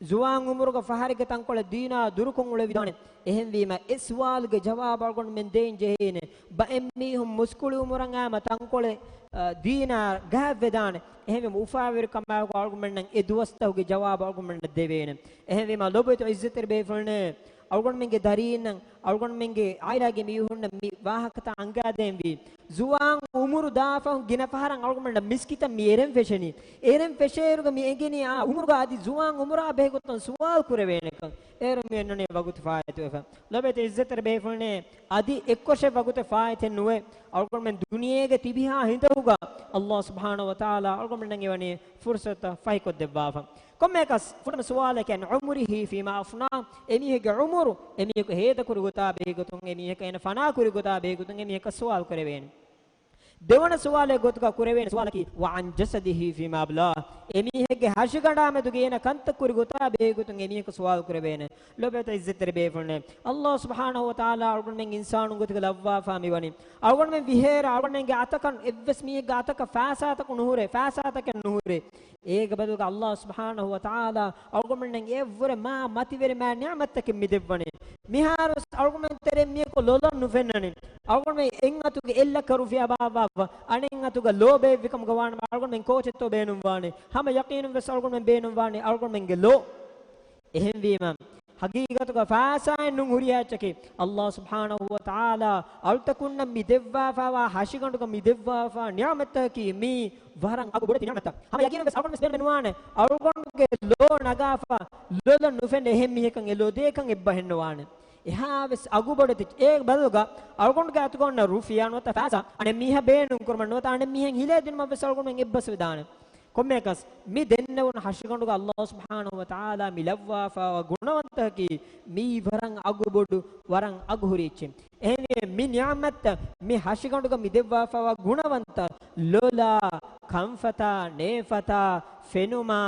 ޒުވާން ޢުމުރުގަ ފަހަރެއްގެ ތަންކޮޅެއް ދީނާ ދުރުކޮށް އުޅެވިދާނެ. އެހެންވީމަ، އެ ސުވާލުގެ ޖަވާބު އަޅުގަނޑުމެން ދޭން ޖެހޭނެ. ބައެއް މީހުން މުސްކުޅި ޢުމުރަށް އައިމަ ތަންކޮޅެއް، އަ، ދީނާ ގާތްވެދާނެ. އެހެންވީމަ، އުފާވެރިކަމާއެކު އަޅުގަނޑުމެންނަށް އެ ދުވަސްތަކުގެ ޖަވާބު އަޅުގަނޑުމެންނަށް ދެވޭނެ. އެހެންވީމަ، ލޮބުވެތި ޢިއްޒަތްތެރި ބޭފުޅުންނޭ، އަޅުގަނޑުމެންގެ ދަރީންނަށް، އަޅުގަނޑުމެންގެ ޢާއިލާގެ މީހުންނަށް މި ވާހަކަތައް އަންގާދޭންވީ. ޒުވާން ޢުމުރު ދާފަހުން ގިނަ ފަހަރަށް އަޅުގަނޑުމެންނަށް މިސްކިތަށް މި އެރެން ފެށެނީ. އެރެން ފެށޭއިރުގަ މި އެނގެނީ އާ ޢުމުރުގަ އަދި ޒުވާން ޢުމުރާ ބެހޭގޮތުން ސުވާލު ކުރެވޭނެކަން. އޭރު މި އޮންނަނީ ވަގުތު ފާއިތުވެފަ. ލޮބުވެތި ޢިއްޒަތްތެރި ބޭފުޅުންނޭ، އަދި އެއްކޮށެއް ވަގުތެއް ފާއިތެއް ނުވޭ. އަޅުގަނޑުމެން ދުނިޔޭގަ ތިބިހާ ހިނދަކުގަ ﷲ ސުބްޙާނަހޫ ވަތަޢާލާ އަޅުގަނޑުމެންނަށް އެވަނީ ފުރުޞަތު ފަހިކޮށްދެއްވާފަ. ކޮންމެއަކަސް، ފުރަތަމަ ސުވާލަކީ، عن عمره فيما أفناه، އެމީހެއްގެ ޢުމުރު، އެމީހަކު ހޭދަކުރި ގޮތާ ބެހޭގޮތުން، އެމީހަކަށް އޭނަ ފަނާކުރި ގޮތާ ބެހޭގޮތުން އެމީހަކަށް ސުވާލު ކުރެވޭނެ. ދެވަނަ ސުވާލެއް ގޮތުގަ ކުރެވޭނެ ސުވާލަކީ، وعن جسده فيما أبلاه، އެމީހެއްގެ ހަށިގަނޑާމެދުގެ އޭނަ ކަންތައް ކުރި ގޮތާ ބެހޭގޮތުން އެމީހަކު ސުވާލު ކުރެވޭނެ. ލޮބުވެތި ޢިއްޒަތްތެރި ބޭފުޅުންނޭ، ﷲ ސުބްޙާނަހޫ ވަތަޢާލާ އަޅުގަނޑުމެން އިންސާނުން ގޮތުގަ ލައްވާފާ މިވަނީ. އަޅުގަނޑުމެން ވިހޭރަ އަޅުގަނޑުމެންގެ އަތަކަށް އެއްވެސް މީހެއްގެ އަތަކަށް ފައިސާތަކުން ނުހުރޭ، ފައިސާތަކެއް ނުހުރޭ. އޭގެ ބަދަލުގަ ﷲ ސުބްޙާނަހޫ ވަތަޢާލާ އަޅުގަނޑުމެންނަށް އެއަށްވުރެ މާ މަތިވެރި މާ ނިޢުމަތްތަކެއް މި ދެއްވަނީ. މިހާރުވެސް އަޅުގަނޑުމެން ތެރެއިން މީހަކު ލޮލަށް ނުފެންނަނީ. އަޅުގަނޑުމެން އެއްއަތުގެ އެއްލައްކަ ރުފިޔާ ބާއްވާފަ، އަނެއްއަތުގަ ލޯބިވެއްވި ކަމުގަ ވާނަމަ އަޅުގަނޑުމެން ކޯޗެއްތޯ ބޭނުންވާނީ؟ ހަމަ ޔަޤީނުން ވެސް އަޅުގަނޑުމެން ބޭނުންވާނީ އަޅުގަނޑުމެންގެ ލޯ. އެހެންވީމަ، ހަގީގަތުގަ ފައިސާއެއް ނޫން ހުރިހާ އެއްޗަކީ، ﷲ ސުބްޙާނަހޫ ވަތަޢާލާ އަޅުތަކުންނަށް މި ދެއްވާފައިވާ ހަށިގަނޑުގަ މި ދެއްވާފައިވާ ނިޢުމަތަކީ މީ ވަރަށް އަގު ބޮޑެތި ނިޢުމަތްތައް. ހަމަ ޔަޤީނުން ވެސް އަޅުގަނޑު ވެސް ބޭނުމެއް ނުވާނެ އަޅުގަނޑުގެ ލޯ ނަގާފަ ލޮލަށް ނުފެންނަ އެހެން މީހަކަށް އެ ލޯ ދޭކަށް އެއްބަހެއް ނުވާނެ. އެހާވެސް އަގުބޮޑެތި. އޭގެ ބަދަލުގަ އަޅުގަނޑުގެ އަތުގަ އޮންނަ ރުފިޔާ ނުވަތަ ފައިސާ އަނެއް މީހާ ބޭނުން ކުރުމަށް ނުވަތަ އަނެއް މީހެއް ހިލޭ ދިނުމަށް ވެސް އަޅުގަނޑުމެން އެއްބަސްވެދާނެ. ކޮންމެއަކަސް މި ދެންނެވުނު ހަށިގަނޑުގަ ﷲ ސުބްޙާނަހޫ ވަތަޢާލާ މި ލައްވާފައިވާ ގުނަވަންތަކީ މީ ވަރަށް އަގުބޮޑު، ވަރަށް އަގުހުރި އެއްޗެއް. އެހެންވެ، މި ނިޢުމަތްތައް މި ހަށިގަނޑުގަ މި ދެއްވާފައިވާ ގުނަވަންތައް ލޮލާ، ކަންފަތާ، ނޭފަތާ، ފެނުމާ،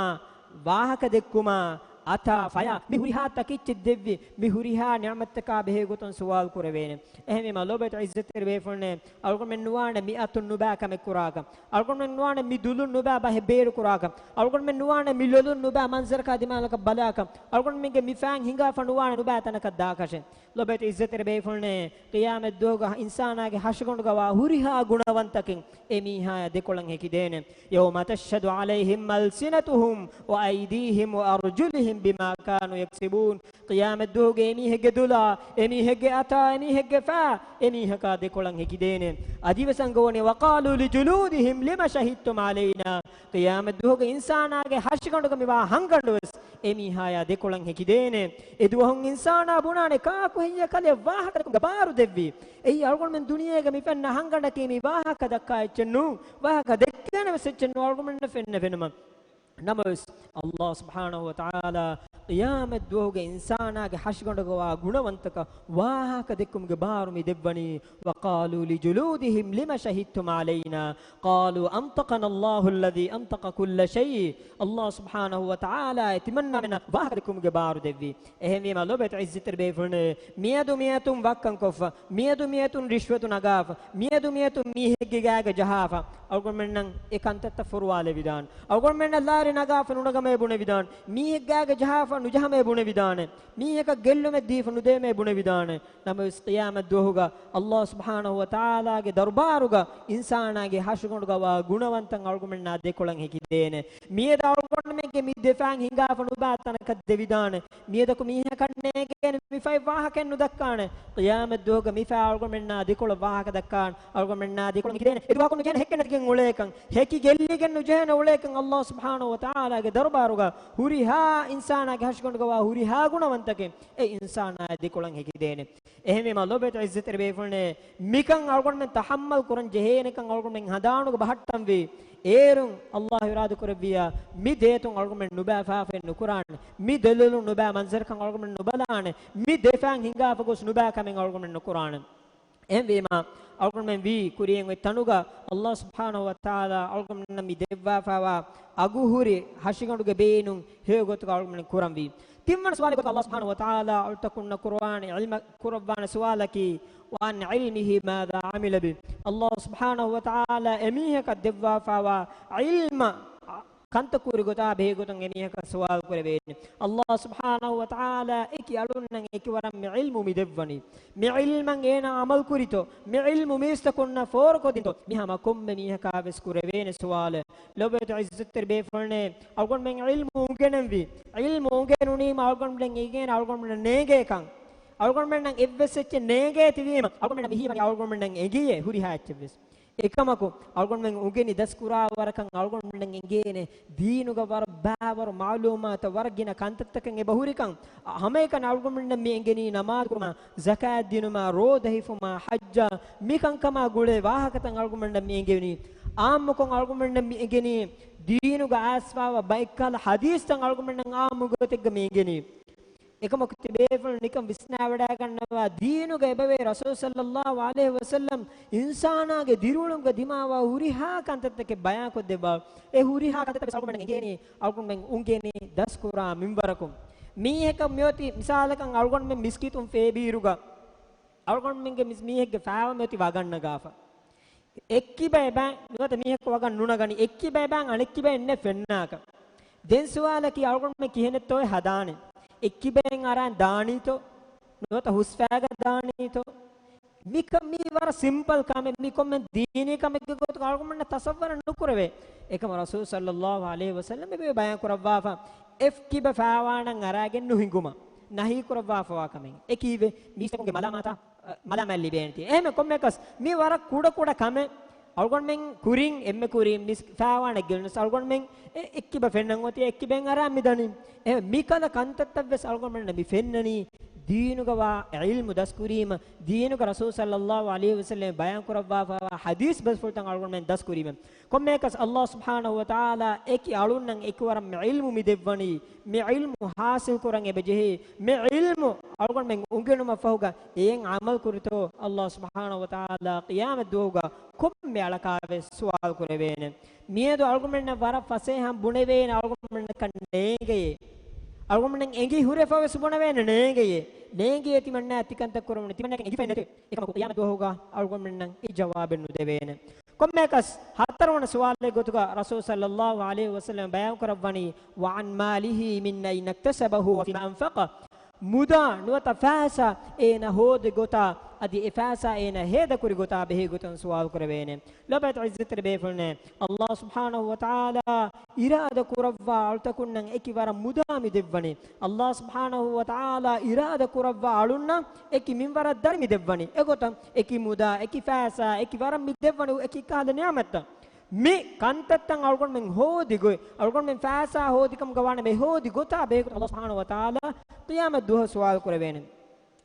ވާހަކަ ދެއްކުމާ، އަތާ، ފަޔާ، މި ހުރިހާ ތަކެއްޗެއް ދެއްވި، މި ހުރިހާ ނިޢުމަތްތަކާ ބެހޭ ގޮތުން ސުވާލު ކުރެވޭނެ. އެހެންވީމަ، ލޮބުވެތި ޢިއްޒަތްތެރި ބޭފުޅުންނޭ، އަޅުގަނޑުމެން ނުވާނެ މި އަތުން ނުބާ ކަމެއް ކުރާކަށް. އަޅުގަނޑުމެން ނުވާނެ މި ދުލުން ނުބާ ބަހެއް ބޭރު ކުރާކަށް. އަޅުގަނޑުމެން ނުވާނެ މި ލޮލުން ނުބާ މަންޒަރަކާ ދިމާލަކަށް ބަލާކަށް. އަޅުގަނޑުމެންގެ މި ފައިން ހިނގާފަ ނުވާނެ ނުބާ ތަނަކަށް ދާކަށެއް. ލޮބުވެތި ޢިއްޒަތްތެރި ބޭފުޅުންނޭ، ޤިޔާމަތް ދުވަހުގަ އިންސާނާގެ ހަށިގަނޑުގަވާ ހުރިހާ ގުނަވަންތަކެއް އެ މީހާޔަށް ދެކޮޅަށް ހެކިދޭނެ. يوم تشهد عليهم ألسنتهم وأيديهم وأرجلهم بما كانوا يكسبون. ޤިޔާމަތް ދުވަހުގަ އެމީހެއްގެ ދުލާ، އެމީހެއްގެ އަތާ، އެމީހެއްގެ ފައި، އެމީހަކާ ދެކޮޅަށް ހެކިދޭނެ. އަދިވެސް އަންގަވަނީ، وقالوا لجلودهم لم شهدتم علينا. ޤިޔާމަތް ދުވަހުގަ އިންސާނާގެ ހަށިގަނޑުގަ މިވާ ހަންގަނޑުވެސް އެމީހާޔާ ދެކޮޅަށް ހެކިދޭނެ. އެދުވަހުން އިންސާނާ ބުނާނެ، ކާކު ހެއްޔޭ ކަލޭ ވާހަކަދެއްކުމުގެ ބާރު ދެއްވީ؟ އެއީ އަޅުގަނޑުމެން ދުނިޔޭގަ މި ފެންނަ ހަންގަނޑަކީ މީ ވާހަކަ ދައްކާ އެއްޗެއް ނޫން. ވާހަކަ ދެއްކޭނެ ވެސް އެއްޗެއް ނޫން އަޅުގަނޑުމެންނަށް ފެންނަ ފެނުމަށް. ނަމަވެސް، ﷲ ސުބްޙާނަހޫ ވަތަޢާލާ ޤިޔާމަތް ދުވަހުގެ އިންސާނާގެ ހަށިގަނޑުގަވާ ގުނަވަންތަކަށް ވާހަކަ ދެއްކުމުގެ ބާރު މި ދެއްވަނީ. وقالوا لجلودهم لم شهدتم علينا؟ قالوا أنطقنا الله الذي أنطق كل شيء. ﷲ ސުބްޙާނަހޫ ވަތަޢާލާ އެ ތިމަންނާމެންނަށް ވާހަކަ ދެއްކުމުގެ ބާރު ދެއްވީ. އެހެންވީމަ، ލޮބުވެތި ޢިއްޒަތްތެރި ބޭފުޅުންނޭ، މިއަދު މިއަތުން ވައްކަން ކޮށްފަ، މިއަދު މިއަތުން ރިޝްވަތު ނަގާފަ، މިއަދު މިއަތުން މީހެއްގެ ގާގަ ޖަހާފަ، އަޅުގަނޑުމެންނަށް އެ ކަންތައްތައް ފޮރުވާލެވިދާނެ. އަޅުގަނޑުމެންނަށް ލާރި ނަގާފަ ނުނަގަމޭ ބުނެވިދާނެ. މީހެއްގާގަ ޖަހާފަ ނުޖަހަމޭ ބުނެވިދާނެ. މީހަކަށް ގެއްލުމެއް ދީފަ ނުދޭމޭ ބުނެވިދާނެ. ނަމަވެސް، ޤިޔާމަތް ދުވަހުގަ ﷲ ސުބްޙާނަހޫ ވަތަޢާލާގެ ދަރުބާރުގަ އިންސާނާގެ ހަށިގަނޑުގަވާ ގުނަވަންތައް އަޅުގަނޑުމެންނާ ދެކޮޅަށް ހެކިދޭނެ. މިއަދު އަޅުގަނޑުމެންގެ މި ދެފައިން ހިނގާފަ ނުބާ ތަނަކަށް ދެވިދާނެ. މިއަދަކު މީހަކަށް ނޭނގޭނެ މި ފައި ވާހަކައެއް ނުދައްކާނެ. ޤިޔާމަތް ދުވަހުގަ މި ފައި އަޅުގަނޑުމެންނާ ދެކޮޅަށް ވާހަކަ ދައްކާނެ. އަޅުގަނޑުމެންނާ ދެކޮޅަށް ހެކިދޭނެ. އެ ދުވަހަކު ނުޖެހޭނެ ހެއްކެއް ނެތި އުޅޭކަން، ހެކި ގެއްލިގެން ނުޖެހޭނެ އުޅޭކަން އައްލާހު ސުބްޙާނަހު ވަތަޢާލާގެ ދަރުބާރުގަ ހުރިހާ އިންސާނާގެ ހަށިގަނޑުގަވާ ހުރިހާ ގުނަވަންތަކެއް އެ އިންސާނާއަށް ދެކޮޅަށް ހެކިދޭނެ. އެހެންވީމާ ލޯބިވެތި ޢިއްޒަތްތެރި ބޭފުޅުންނޭ، މިކަން އަޅުގަނޑުމެން ތަޙައްމަލް ކުރަން ޖެހޭނެކަން އަޅުގަނޑުމެން ހަނދާނުގަ ބަހައްޓަންވީ. އޭރުން އައްލާހު އިރާދަ ކުރެއްވިއްޔާ، މި ދޭތުން އަޅުގަނޑުމެން ނުބައި ފާފައެއް ނުކުރާނެ. މި ދެލޮލުން ނުބައި މަންޒަރަކަށް އަޅުގަނޑުމެން ނުބަލާނެ. މި ދެ ފައިން ހިނގާފަ ގޮސް ނުބައި ކަމެއް އަޅުގަނޑުމެން ނުކުރާނެ. އެހެންވީމާ، އަޅުގަނޑުމެން ވީ ކުރިޔަށް އޮތް ތަނުގަ އައްލާހު ސުބްޙާނަހު ވަތަޢާލާ އަޅުގަނޑުމެންނަށް މި ދެއްވާފައިވާ އަގުހުރި ހަށިގަނޑުގެ ބޭނުން ހެޔޮ ގޮތުގަ އަޅުގަނޑުމެން ކުރަންވީ. ތިންވަނަ ސުވާލެއް ގޮތަށް އައްލާހު ސުބްޙާނަހު ވަތަޢާލާ އަޅުތަކުންނަށް ކުރުވާނެ ޢިލްމަށް ކުރައްވާނެ ސުވާލަކީ، وعن علمه ماذا عمل به. އައްލާހު ސުބްޙާނަހު ވަތަޢާލާ އެމީހަކަށް ދެއްވާފައިވާ ޢިލްމަށް ކަންތައް ކުރި ގޮތާ ބެހޭ ގޮތުން އެމީހަކަށް ސުވާލު ކުރެވޭނެ. އައްލާހު ސުބްޙާނަހު ވަތަޢާލާ އެކި އަޅުންނަށް އެކި ވަރަށް މި ޢިލްމު މި ދެއްވަނީ. މި ޢިލްމަށް އޭނާ ޢަމަލު ކުރިތޯ؟ މި ޢިލްމު މީސްތަކުންނަށް ފޯރުކޮށްދިންތޯ؟ މި ހަމަ ކޮންމެ މީހަކާ ވެސް ކުރެވޭނެ ސުވާލެއް. ލޯބިވެތި ޢިއްޒަތްތެރި ބޭފުޅުންނޭ، އަޅުގަނޑުމެން ޢިލްމު އުނގެނެންވީ. ޢިލްމު އުނގެނުނީމަ އަޅުގަނޑުމެން އެނގޭނެ އަޅުގަނޑުމެން ނޭނގޭކަން. އަޅުގަނޑުމެންނަށް އެއްވެސް އެއްޗެއް ނޭނގޭތި ވީމަ، އަޅުގަނޑުމެންނަށް މި ހީވަނީ އަޅުގަނޑުމެންނަށް އެނގިއްޔޭ ހުރިހާ އެއްޗެއްވެސް. އެކަމަކު، އަޅުގަނޑުމެން އުނގެނި ދަސްކުރާ ވަރަކަށް އަޅުގަނޑުމެންނަށް އެނގޭނެ ދީނުގަ ވަރަށް ބައިވަރު މަޢުލޫމާތު، ވަރަށް ގިނަ ކަންތައްތަކެއް އެބަހުރިކަން. ހަމައެކަނި އަޅުގަނޑުމެންނަށް މި އެނގެނީ ނަމާދު ކުރުމާ، ޒަކާތް ދިނުމާ، ރޯދަ ހިފުމާ، ޙައްޖާ، މިކަންކަމާ ގުޅޭ ވާހަކަތައް އަޅުގަނޑުމެންނަށް މި އެނގެނީ. ޢާއްމުކޮށް އަޅުގަނޑުމެންނަށް މި އެނގެނީ ދީނުގަ އައިސްފައިވާ ބައެއްކަހަލަ ޙަދީޘްތައް އަޅުގަނޑުމެންނަށް ޢާއްމު ގޮތެއްގަ މި އެނގެނީ. އެކަމަކު ތިބޭފުޅުން ނިކަން ވިސްނާވަޑައިގަންނަވާ، ދީނުގަ އެބަވޭ ރަސޫލު ޞައްލައްލާހު ޢަލައިހި ވަސައްލަމް އިންސާނާގެ ދިރިއުޅުމުގަ ދިމާވާ ހުރިހާ ކަންތައްތަކެއް ބަޔާންކޮށްދެއްވާ. އެ ހުރިހާ ކަންތައްތައް ވެސް އަޅުގަނޑުމެންނަށް އެނގޭނީ، އަޅުގަނޑުމެން އުނގެނީ، ދަސްކުރާ މިންވަރަކުން. މީހަކަށް މިއޮތީ މިސާލަކަށް އަޅުގަނޑުމެން މިސްކިތުން ފޭބިއިރުގަ، އަޅުގަނޑުމެންގެ މިސް-، މީހެއްގެ ފާވަ މިއޮތީ ވަގަށް ނަގާފަ. އެއްކިބަ އެބައިން ނުވަތަ މީހަކު ވަގަށް ނުނަގަނީ، އެއްކިބަ އެބައިން އަނެއްކިބައެއް ނެތް ފެންނާކަށް. ދެން ސުވާލަކީ އަޅުގަނޑުމެން ކިހިނެއްތޯއޭ ހަދާނެ؟ އެއްކިބައިން އަރާން ދާނީތޯ؟ ނުވަތަ ހުސްފައިގަ ދާނީތޯ؟ މިކަ-، މީ ވަރަށް ސިމްޕަލް ކަމެއް. މި ކޮންމެ ދީނީ ކަމެއްގެ ގޮތުގަ އަޅުގަނޑުމެންނަށް ތަޞައްވަރެއް ނުކުރެވޭ. އެކަމަ ރަސޫލު ޞައްލައްލާހު ޢަލައިހި ވަސައްލަމް އެބަ ބަޔާން ކުރައްވާފަ، އެއްކިބަ ފާވާނަން އަރާގެން ނުހިނގުމަށް ނަހީ ކުރައްވާފައިވާ ކަމެއް. އެ ކީއްވެ؟ މީސްތަކުންގެ މަލާމާތާ، އަ، މަލާމާތް ލިބޭނެތީ. އެހެން ކޮންމެއަކަސް މި ވަރަށް ކުޑަ ކުޑަ ކަމެއް. އަޅުގަނޑުމެން ކުރިން، އެންމެ ކުރިން މިސް ފާވާނެ ގެންނަސް އަޅުގަނޑުމެން އެ އެއްކިބަ ފެންނަން އޮތީ، އެއްކިބައިން އަރާ މި ދަނީ. އެ މިކަލަ ކަންތައްތައް ވެސް އަޅުގަނޑުމެންނަށް މި ފެންނަނީ، ދީނުގަވާ ޢިލްމު ދަސްކުރީމަ، ދީނުގަ ރަސޫލު ޞައްލައްލާހު ޢަލައިހި ވަސައްލަމް ބަޔާން ކުރައްވާފައިވާ ޙަދީޘް ބަސްފުޅުތައް އަޅުގަނޑުމެން ދަސްކުރީމަ. ކޮންމެއަކަސް އައްލާހު ސުބްޙާނަހު ވަތަޢާލާ އެކި އަޅުންނަށް އެކިވަރަށް މި ޢިލްމު މި ދެއްވަނީ، މި ޢިލްމު ޙާޞިލް ކުރަން އެބަ ޖެހޭ، މި ޢިލްމު އަޅުގަނޑުމެން އުނގެނުމަށްފަހުގަ އެއިން ޢަމަލު ކުރިތޯ، އައްލާހު ސުބްޙާނަހު ވަތަޢާލާ ޤިޔާމަތް ދުވަހުގަ ކޮންމެ އަޅަކާވެސް ސުވާލު ކުރެވޭނެ. މިއަދު އަޅުގަނޑުމެންނަށް ވަރަށް ފަސޭހަން ބުނެވޭނެ، އަޅުގަނޑުމެންނަކަށް ނޭނގެޔޭ. އަޅުގަނޑުމެން އެނގި ހުރެފަވެސް ބުނެވޭނެ ނޭނގެޔޭ. ނޭނގިޔޭ ތިމަންނާ ތިކަންތައް ކުރަމުން ތިމަންނަކަށް އެނގިފައެއް ނެތޭ. އެކަމަކު ޤިޔާމަތް ދުވަހުގަ އަޅުގަނޑުމެންނަށް އެ ޖަވާބެއް ނުދެވޭނެ. ކޮންމެއަކަސް ހަތަރުވަނަ ސުވާލެއް ގޮތުގަ ރަސޫލު ޞައްލައްލާހު ޢަލައިހި ވަސައްލަމް ބަޔާން ކުރައްވަނީ، وعن ماله من أين اكتسبه وفيما أنفقه. މުދާ ނުވަތަ ފައިސާ އޭނަ ހޯދި ގޮތާ، އަދި އެ ފައިސާ އޭނަ ހޭދަކުރި ގޮތާ ބެހޭ ގޮތުން ސުވާލު ކުރެވޭނެ. ލޯބިވެތި ޢިއްޒަތްތެރި ބޭފުޅުންނޭ، އައްލާހު ސުބްޙާނަހު ވަތަޢާލާ އިރާދަ ކުރައްވާ އަޅުތަކުންނަށް އެކި ވަރަށް މުދާ މި ދެއްވަނީ. އައްލާހު ސުބްޙާނަހު ވަތަޢާލާ އިރާދަ ކުރައްވާ އަޅުންނަށް އެކި މިންވަރަށް ދަރި މި ދެއްވަނީ. އެގޮތަށް އެކި މުދާ، އެކި ފައިސާ، އެކި ވަރަށް މި ދެއްވަނީ އެކި ކަހަލަ ނިޢުމަތްތައް. މި ކަންތައްތައް އަޅުގަނޑުމެން ހޯދި ގޮތް، އަޅުގަނޑުމެން ފައިސާ ހޯދިކަމުގަ ވާނަމަ އެ ހޯދި ގޮތާ ބެހޭގޮތުން އައްލާހު ސުބްޙާނަހު ވަތަޢާލާ ޤިޔާމަތް ދުވަހު ސުވާލު ކުރެވޭނެ.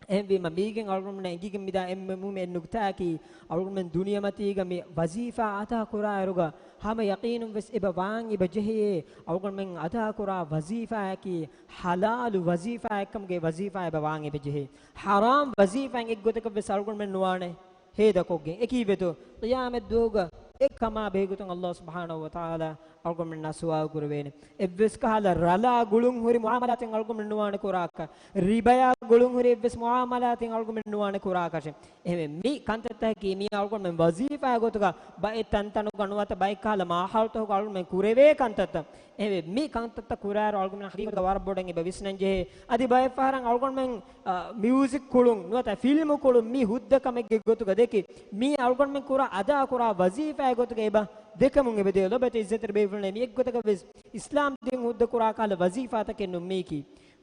އެހެންވީމަ، މީގެން އަޅުގަނޑުމެންނަށް އެނގިގެން މިދާ އެންމެ މުހިންމު އެއް ނުކުތާއަކީ، އަޅުގަނޑުމެން ދުނިޔެމަތީގަ މި ވަޒީފާ އަދާ ކުރާއިރުގަ ހަމަ ޔަޤީނުން ވެސް އެބަ ވާން އެބަ ޖެހެޔޭ، އަޅުގަނޑުމެން އަދާ ކުރާ ވަޒީފާއަކީ ޙަލާލު ވަޒީފާއެއްކަމުގެ ވަޒީފާ އެބަ ވާން އެބަ ޖެހޭ. ޙަރާމް ވަޒީފާއެއް އެއްގޮތަކަށް ވެސް އަޅުގަނޑުމެން ނުވާނެ ހޭދަކޮށްގެން. އެކީ ވެތޯ؟ ޤިޔާމަތް ދުވަހުގަ އެ ކަމާ ބެހޭގޮތުން އައްލާހު ސުބްޙާނަހު ވަތަޢާލާ އަޅުގަނޑުމެންނާ ސުވާލު ކުރެވޭނެ. އެއްވެސް ކަހަލަ ރަލާ ގުޅުން ހުރި މުޢާމަލާތެއް އަޅުގަނޑުމެން ނުވާނެ ކުރާކަށް. ރިބަޔާ ގުޅުން ހުރި އެއްވެސް މުޢާމަލާތެއް އަޅުގަނޑުމެން ނުވާނެ ކުރާކަށެއް. އެހެންވެ، މި ކަންތައްތަކަކީ މި އަޅުގަނޑުމެން ވަޒީފާ ގޮތުގަ ބައެއް ތަންތަނުގަ ނުވަތަ ބައެއް ކަހަލަ މާހައުލުތަކުގަ އަޅުގަނޑުމެން ކުރެވޭ ކަންތައްތައް. އެހެންވެ، މި ކަންތައްތައް ކުރާއިރު އަޅުގަނޑުމެން ޙަޤީޤަތުގަ ވަރަށް ބޮޑަށް އެބަ ވިސްނަން ޖެހޭ. އަދި ބައެއް ފަހަރަށް އަޅުގަނޑުމެން، އަ، މިއުޒިކް ކުޅުން ނުވަތަ ފިލްމު ކުޅުން މި ހުއްދަ ކަމެއްގެ ގޮތުގަ ދެކި، މީ އަޅުގަނޑުމެން ކުރާ އަދާ ކުރާ ވަޒީފާއެއް ގޮތުގަ އެބަ ދެކެމުން އެބަދޭ. ލޯބިވެތި ޢިއްޒަތްތެރި ބޭފުޅުންނޭ، މި އެއްގޮތަކަށް ވެސް އިސްލާމް ދީން ހުއްދަ ކުރާ ކަހަލަ ވަޒީފާތަކެއް ނޫން މީކީ.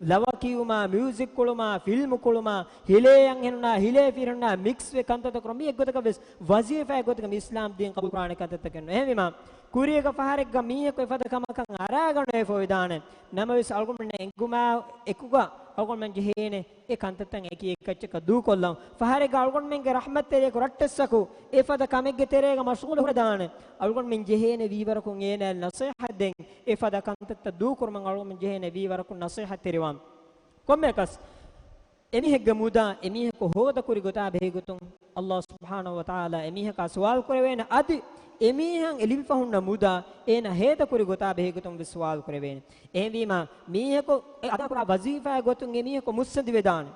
ލަވަ ކިޔުމާ، މިއުޒިކް ކުޅުމާ، ފިލްމު ކުޅުމާ، ހިލޭ އަންހެނުންނާ ހިލޭ ފިރިހެނުންނާ މިކްސްވެ ކަންތައްތައް ކުރުން، މި އެއްގޮތަކަށް ވެސް ވަޒީފާއެއް ގޮތަކަށް މި އިސްލާމް ދީން ޤަބޫލުކުރާނެ ކަންތައްތަކެއް ނޫން. އެހެންވީމާ، ކުރީގަ ފަހަރެއްގަ މީހަކު އެފަދަ ކަމަކަށް އަރާގަނެވިފަ ވެދާނެ. ނަމަވެސް އަޅުގަނޑުމެންނަށް އެނގުމާ އެކުގަ އަޅުގަނޑުމެން ޖެހޭނެ އެ ކަންތައްތައް އެކި އެކައްޗަކަށް ދޫކޮށްލަން. ފަހަރެއްގަ އަޅުގަނޑުމެންގެ ރަޙްމަތްތެރިޔަކު ރައްޓެއްސަކު އެފަދަ ކަމެއްގެ ތެރޭގަ މަޝްޣޫލު ހުރެދާނެ. އަޅުގަނޑުމެން ޖެހޭނެ ވީވަރަކުން އޭނާއަށް ނަޞޭޙަތް ދޭން. އެފަދަ ކަންތައްތައް ދޫކުރުމަށް އަޅުގަނޑުމެން ޖެހޭނެ ވީވަރަކުން ނަޞޭޙަތްތެރިވާން. ކޮންމެއަކަސް އެމީހެއްގެ މުދާ އެމީހަކު ހޯދަކުރި ގޮތާ ބެހޭގޮތުން ﷲ ސުބްޙާނަހޫ ވަތަޢާލާ އެމީހަކާ ސުވާލު ކުރެވޭނެ. އަދި އެމީހަށް އެ ލިބިފަ ހުންނަ މުދާ އޭނަ ހޭދަކުރި ގޮތާ ބެހޭގޮތުން ވެސް ސުވާލު ކުރެވޭނެ. އެހެންވީމާ، މީހަކު އެ އަދާކުރާ ވަޒީފާގެ ގޮތުން އެމީހަކު މުއްސަނދިވެދާނެ.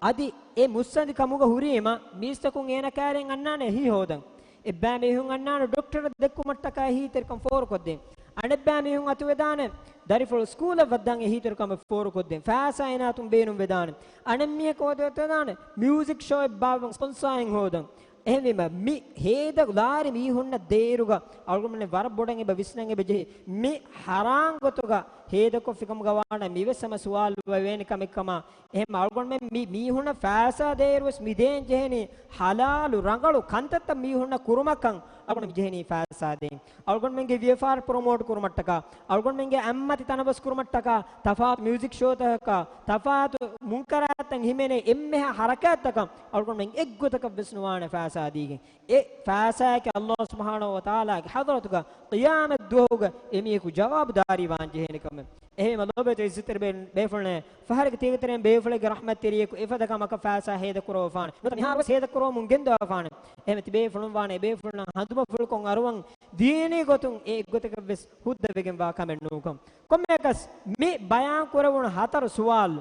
އަދި އެ މުއްސަނދި ކަމުގަ ހުރީމަ، މީސްތަކުން އޭނަ ކާރިން އަންނާނެ އެހީ ހޯދަން. އެއްބައި މީހުން އަންނާނެ ޑޮކްޓަރަށް ދެއްކުމަށްޓަކާ އެހީތެރިކަން ފޯރުކޮށްދޭން. އަނެއްބައި މީހުން އަތުވެދާނެ ދަރިފުޅު ސްކޫލަށް ވައްދާން އެހީތެރިކަމެއް ފޯރުކޮށްދޭން. ފައިސާ އޭނާއަތުން ބޭނުންވެދާނެ. އަނެއްމީހަކު އަތުވެދާނެ މިއުޒިކް ޝޯއެއް ބާއްވަން ސްޕޮންސާއެއް ހޯދަން. އެހެންވީމަ، މި ހޭދަ ލާރި މީހުންނަށް ދޭއިރުގަ އަޅުގަނޑުމެން ވަރަށް ބޮޑަށް އެބަ ވިސްނަން އެބަ ޖެހޭ. މި ޙަރާން ގޮތުގަ ހޭދަކޮށްފިކަމުގަ ވާނަމަ މިވެސް ހަމަ ސުވާލު ވެވޭނެ ކަމެއްކަމަށް. އެހެން އަޅުގަނޑުމެން މި މީހުންނަށް ފައިސާ ދޭއިރުވެސް މި ދޭން ޖެހެނީ ޙަލާލު ރަނގަޅު ކަންތައްތައް މީހުންނަށް ކުރުމަކަށް އަޅުގަނޑު މި ޖެހެނީ ފައިސާ ދޭން. އަޅުގަނޑުމެންގެ ވިޔަފާރި ޕްރޮމޯޓް ކުރުމަށްޓަކާ، އަޅުގަނޑުމެންގެ އަތްމަތި ތަނަވަސް ކުރުމަށްޓަކާ، ތަފާތު މިއުޒިކް ޝޯތަކަކާ، ތަފާތު މުންކަރާތްތައް ހިމެނޭ އެންމެހާ ޙަރަކާތްތަކަށް އަޅުގަނޑުމެން އެއްގޮތަކަށް ވެސް ނުވާނެ ފައިސާ ދީގެން. އެ ފައިސާއަކީ ﷲ ސުބްޙާނަހޫ ވަތަޢާލާގެ ޙަޟްރަތުގަ ޤިޔާމަތް ދުވަހުގަ އެމީހަކު ޖަވާބުދާރީ ވާން ޖެހޭނެ ކަމެއް. އެހެންވީމަ ލޯބިވެތި ޢިއްޒަތްތެރި ބޭ-، ބޭފުޅުންނޭ، ފަހަރެއްގެ ތީގެތެރެއިން ބޭފުޅެއްގެ ރަޙްމަތްތެރިޔަކު އެފަދަ ކަމަކަށް ފައިސާ ހޭދަ ކުރައްވާފާނެ. ނުވަތަ މިހާރުވެސް ހޭދަ ކުރައްވަމުން ގެންދަވާފާނެ. އެހެންވެ ތިބޭފުޅުން ވާނެ އެބޭފުޅުންނަށް ހަނދުމަފުޅުކޮށް އަރުވަން ދީނީ ގޮތުން އެ އެއްގޮތަކަށްވެސް ހުއްދަވެގެންވާ ކަމެއް ނޫންކަން. ކޮންމެއަކަސް މި ބަޔާން ކުރެވުނު ހަތަރު ސުވާލު،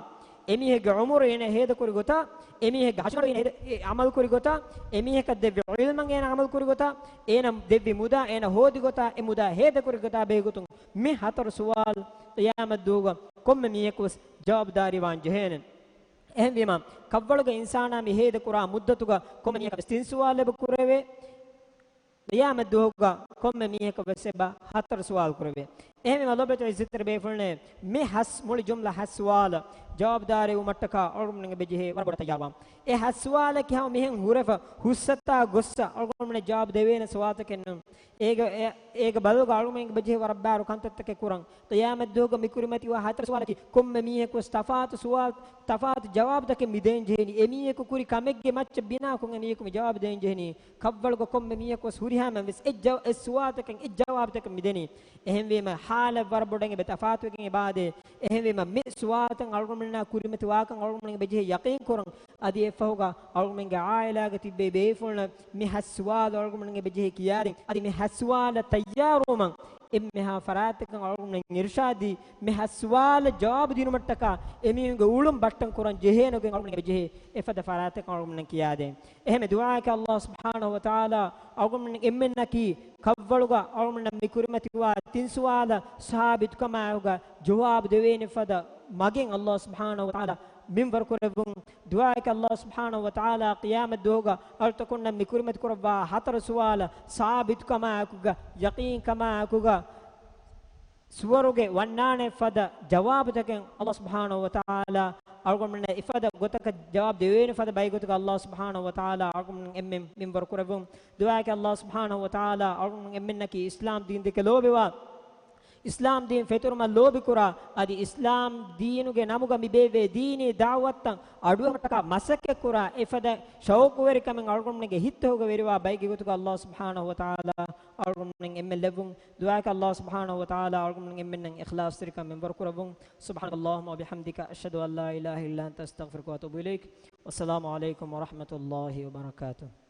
އެމީހެއްގެ ޢުމުރު އޭނަ ހޭދަ ކުރި ގޮތާ، އެމީހެއްގެ ހަށިގަނޑު އޭނަ ހޭދަ، އެ، ޢަމަލު ކުރި ގޮތާ، އެމީހަކަށް ދެއްވި ޢިލްމަށް އޭނަ ޢަމަލު ކުރި ގޮތާ، އޭނަ ދެއްވި މުދާ، އޭނަ ހޯދި ގޮތާ، އެ މުދާ ހޭދަ ކުރި ގޮތާ ބެހޭގޮތުން މި ހަތަރު ސުވާލު ޤިޔާމަތް ދުވަހުގަ ކޮންމެ މީހަކުވެސް ޖަވާބުދާރީ ވާން ޖެހޭނެ. އެހެންވީމަ، ކަށްވަޅުގެ އިންސާނާ މި ހޭދަ ކުރާ މުއްދަތުގަ ކޮންމެ މީހަކަށް ތިން ސުވާލު އެބަ ކުރެވޭ. ޤިޔާމަތް ދުވަހުގަ ކޮންމެ މީހަކަށް ވެސް އެބަ ހަތަރު ސުވާލު ކުރެވޭ. އެހެންވީމަ ލޯބިވެތި ޢިއްޒަތްތެރި ބޭފުޅުންނޭ، މި ހަސް، މުޅި ޖުމްލަ ހަސް ސުވާލަށް ޖަވާބުދާރީ ވުމަށްޓަކާ އަޅުގަނޑުމެން އެބަ ޖެހޭ ވަރަށް ބޮޑަށް ތައްޔާރުވާން. އެ ހަސް ސުވާލަކީ ހަމަ މިހެން ހުރެފަ ހުސްއަތާ ގޮއްސަ އަޅުގަނޑުމެން ޖަވާބު ދެވޭނެ ސުވާލުތަކެއް ނޫން. އޭގަ، އޭ، އޭގަ ބަދަލުގަ އަޅުގަނޑުމެން އެބަ ޖެހޭ ވަރަށް ބާރު ކަންތައްތަކެއް ކުރަން. ޤިޔާމަތް ދުވަހުގަ މި ކުރިމަތިވާ ހަތަރު ސުވާލަކީ ކޮންމެ މީހަކުވެސް ތަފާތު ސުވާލު، ތަފާތު ޖަވާބުތަކެއް މި ދޭން ޖެހެނީ. އެމީހަކު ކުރި ކަމެއްގެ މައްޗަށް ބިނާކޮށް އެމީހަކު މި ޖަވާބު ދޭން ޖެހެނީ. ކަށްވަޅުގަ ކޮންމެ މީހަކުވެސް ހުރިހާ މެންވެސް އެއް ޖަ-، އެއް ސުވާލުތަކެއް، އެއް ޖަވާބުތަކެއް މި ދެނީ. އެހެންވީމަ، ހާލަށް ވަރަށް ބޮޑަށް އެބަ ތަފާތުވެގެން އެބަ ދޭ. އެހެންވީމަ، މި ސުވާލުތައް އަޅުގަނޑުމެންނާ ކުރިމަތިވާކަން އަޅުގަނޑުމެން އެބަ ޖެހޭ ޔަޤީން ކުރަން. އަދި އެއަށްފަހުގަ އަޅުގަނޑުމެންގެ ޢާއިލާގަ ތިއްބެވި ބޭފުޅުންނަށް މި ހަސް ސުވާލު އަޅުގަނޑުމެން އެބަ ޖެހޭ ކިޔާދޭން. އަދި މި ހަސް ސުވާލަށް ތައްޔާރުވުމަށް އެންމެހާ ފަރާތްތަކަށް އަޅުގަނޑުމެން އިރުޝާދީ، މި ހަސް ސުވާލަށް ޖަވާބު ދިނުމަށްޓަކާ އެމީހުންގެ އުޅުން ބައްޓަން ކުރަން ޖެހޭނެގޮތް އަޅުގަނޑުމެން އެބަ ޖެހޭ އެފަދަ ފަރާތްތަކަށް އަޅުގަނޑުމެން ކިޔާދޭން. އެހެންވެ، ދުޢާއަކީ ﷲ ސުބްޙާނަހޫ ވަތަޢާލާ އަޅުގަނޑުމެން އެންމެންނަކީ ކަށްވަޅުގަ އަޅުގަނޑުމެން މި ކުރިމަތިވާ ތިން ސުވާލަށް ސާބިތުކަމާއެކުގަ ޖަވާބު ދެވޭނެ ފަދަ މަގެއް ﷲ ސުބްޙާނަހޫ ވަތަޢާލާ މިންވަރު ކުރެއްވުން. ދުޢާއަކީ ﷲ ސުބްޙާނަހޫ ވަތަޢާލާ ޤިޔާމަތް ދުވަހުގަ އަޅުތަކުންނަށް މި ކުރިމަތި ކުރައްވާ ހަތަރު ސުވާލަށް ސާބިތުކަމާއެކުގަ، ޔަޤީންކަމާއެކުގަ، ސުވަރުގެ ވަންނާނެ ފަދަ ޖަވާބުތަކެއް ﷲ ސުބްޙާނަހޫ ވަތަޢާލާ އަޅުގަނޑުމެންނަށް އެފަދަ ގޮތަކަށް ޖަވާބު ދެވޭނެ ފަދަ ބައިގޮތުގަ ﷲ ސުބްޙާނަހޫ ވަތަޢާލާ އަޅުގަނޑުމެން އެންމެން މިންވަރު ކުރެއްވުން. ދުޢާއަކީ ﷲ ސުބްޙާނަހޫ ވަތަޢާލާ އަޅުގަނޑުމެން އެންމެންނަކީ އިސްލާމް ދީން ދެކެ ލޯބިވާ، އިސްލާމް ދީން ފެތުރުމަށް ލޯބިކުރާ، އަދި އިސްލާމް ދީނުގެ ނަމުގަ މި ބޭއްވޭ ދީނީ ދަޢުވަތުތައް އަޑުއެހުމަށްޓަކާ މަސައްކަތްކުރާ އެފަދަ ޝައުޤުވެރިކަމެއް އަޅުގަނޑުމެންގެ ހިތްތަކުގަ ވެރިވާ ބައެއްގެ ގޮތުގަ ﷲ ސުބްޙާނަހޫ ވަތަޢާލާ އަޅުގަނޑުމެން އެންމެން ލެއްވުން. ދުޢާއަކީ ﷲ ސުބްޙާނަހޫ ވަތަޢާލާ އަޅުގަނޑުމެން އެންމެންނަށް އިޚްލާޞްތެރިކަން މިންވަރު ކުރެއްވުން. سبحانك اللهم وبحمدك، أشهد أن لا إله إلا أنت، أستغفرك وأتوب إليك. والسلام عليكم ورحمة الله وبركاته.